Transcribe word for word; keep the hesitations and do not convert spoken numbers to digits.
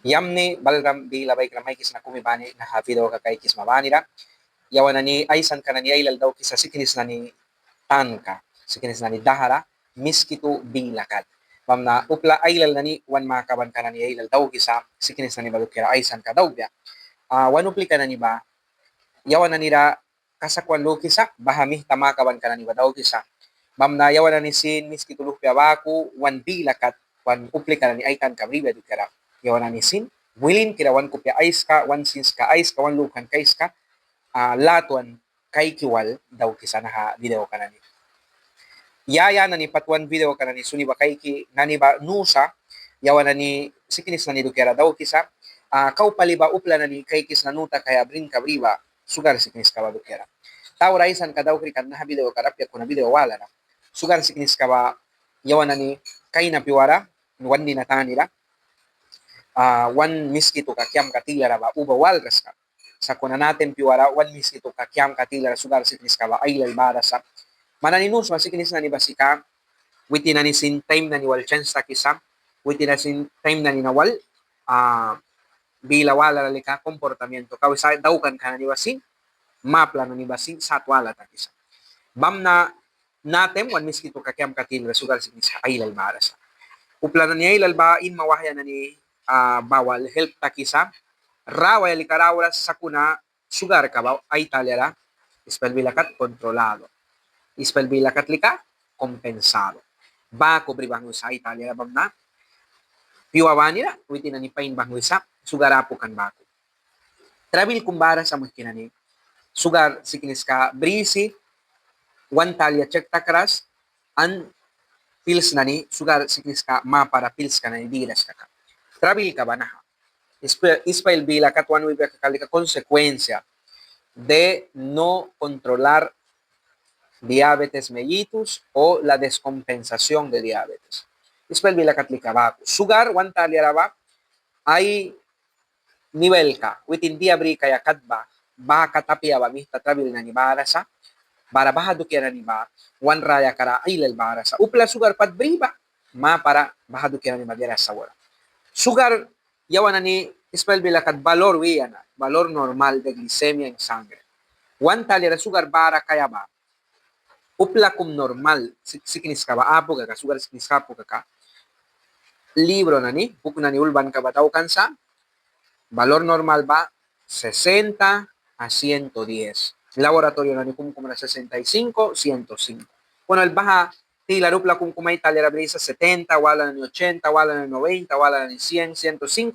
Yamni balram bila baikra maikisna kumi bani naha videoka kaikisma banira. Yawan nani aisanka nani ailal daukisa siknis nani tanka, siknis nani dahra Miskitu bila kat. Bamna upla ailal nani wan makabanka nani ailal daukisa siknis nani ba dukiara aisanka daukbia. Wan uplika nani ba yawan nanira kasak wan lukisa, baha mihta makabanka nani ba daukisa. Bamna yawan nani sin Miskitu luhpia baku wan bila kat wan uplika nani ai tanka bribia dukiara yawan nani sin wilinkira wan kupia aiska, wan sinska aiska, wan lukanka aiska latwan kaiki wal daukisa naha videoka nani. Ya ya nani pat wan videoka nani suni ba kaiki nani ba nusa, yawan nani siknis nani dukiara daukisa. Kau pali ba upla nani kaikisna nu takaia brinka bri ba sugar sikniska ba dukiara. Taura aisanka daukri kan naha videoka ra apia kuna video walara. Sugar sikniska ba yawan nani kaina piuara wan nina tanira wan Miskituka kiamka tilara ba uba walras kan. Sakuna natem piuara wan Miskituka kiamka tilara sugar sikniska ba ailal bara sa. Man nani nu sma siknis nani ba sika witin nani sin taim nani wal chens takisa, witin nani sin taim nani na wal bila walara lika comportamiento kau sa daukanka nani ba sin mapla nani ba sin sat wala takisa. Bamna natem wan Miskituka kiamka tilara sugar sikniska ailal bara sa. Upla nani ailal ba inma wahya nani ba wal help takisa. Rawaia lika rawras sakuna sugarka ba ai taliara ispel bila kat controlado, ispel bila kat lika compensado. Baku bri banghwisa ai taliara bamna piua banira witin nani pain banghwisa sugar apu kan baku. Trabil kum bara sa muihki nani sugar sikniska brisi wan talia chek takras an pils nani sugar sikniska mapara pilska nani diras kaka. Trabilka ba naha. Ispail bila kat wan wibia kaka lika consecuencia de no controlar diabetes mellitus o la descompensación de diabetes. Ispail bila kat lika baku sugar wan taliara ba ai nivelka witin dia bri kaia kat ba, baha kat apia ba mihta trabil nani bara sa. Bara baha dukia nani ba wan rayakara ailal bara sa. Upla sugar pat bri ba mapara baha dukia nani ba diara sa wara. Sugar yawan nani ispail bila kat valor wi yana, valor normal de glicemia en sangre. Wan taliara sugar bara kaia ba upla kum normal sikniska ba apu kaka, sugar sikniska apu kaka, libro nani buk nani ulbanka ba daukan sa valor normal ba sesenta a ciento diez. Laboratorio nani kumkum ra sesenta y cinco, ciento cinco. Kuna baha tilara upla kumkum ai taliara brisa setenta, wala nani ochenta, wala nani noventa, wala nani cien, ciento cinco.